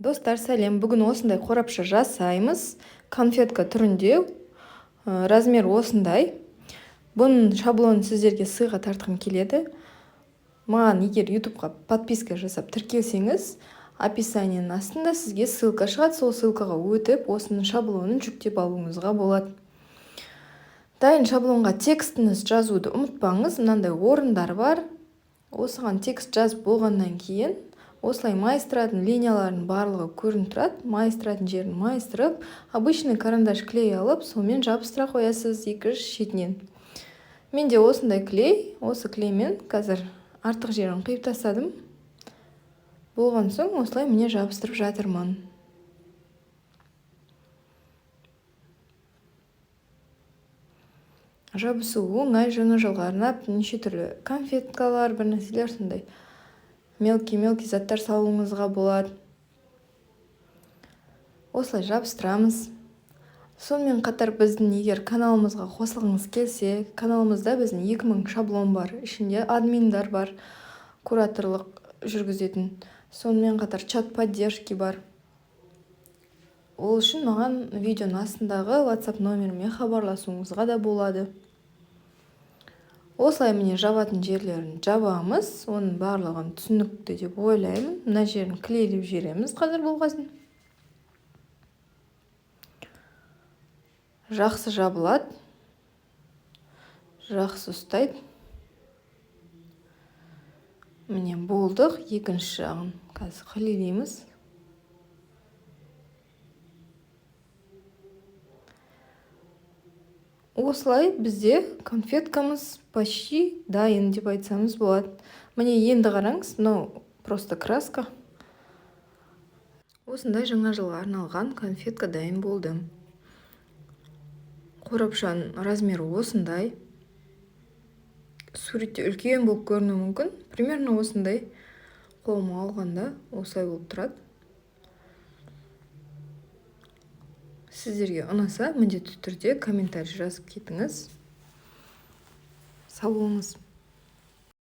Достар, сәлем! Бүгін осындай қорапша жасаймыз. Конфетка түрінде, размер осындай. Бұның шаблонын сіздерге сыйға тартқым келеді. Маған егер YouTube'ға подписка жасап тіркелсеңіз, описанияның астында сізге ссылка шығады. Сол ссылкаға өтіп, осының шаблонын жүктеп алуыңызға болады. Дайын шаблонға текстіңіз жазуды ұмытпаңыз. Мынандай орындар бар. Осыған текст жазып болғаннан кейін осылай майыстыратын линиялардың барлығы көрініп тұрады. Майыстыратын жерін майыстырып, обычный карандаш клей алып, сонымен жабыстыра қоясыз екі шетінен. Менде осындай клей, осы клеймен қазір артық жерін қиып тастадым. Болған соң осылай міне жабыстырып жатырмын. Жабысу оңай, жаңа жылға арнап неше түрлі конфеткалар, бір нәрселер сондай мелкий-мелкий заттар салуыңызға болады. Осылай жабыстырамыз. Сонымен қатар біздің егер каналымызға қосылғыңыз келсе, каналымызда біздің 2000 шаблон бар, ішінде админдар бар, кураторлық жүргізетін. Сонымен қатар чат поддержки бар. Ол үшін маған видеоның астындағы WhatsApp номеріме хабарласуыңызға да болады. Осылай міне жабатын жерлерін жабамыз. Оның барлығын түсінікті деп ойлаймын. Мына жерін клейлеп жібереміз қазір болғасын. Жақсы жабылады. Жақсы ұстайды. Міне болдық. Екінші жағын қазір клейлейміз. Осылай бізде конфеткамыз почти дайын деп айтсамыз болады. Міне енді қараңыз, мынау просто краска. Осындай жаңа жылға арналған конфетка дайын болды. Қорапшаның размері осындай. Суретте үлкен болып көрінуі мүмкін. Примерно осындай қолыма алғанда осылай болып тұрады. Сіздерге ұнаса, міндетті түрде комментарий жазып кетіңіз. Сау болыңыз.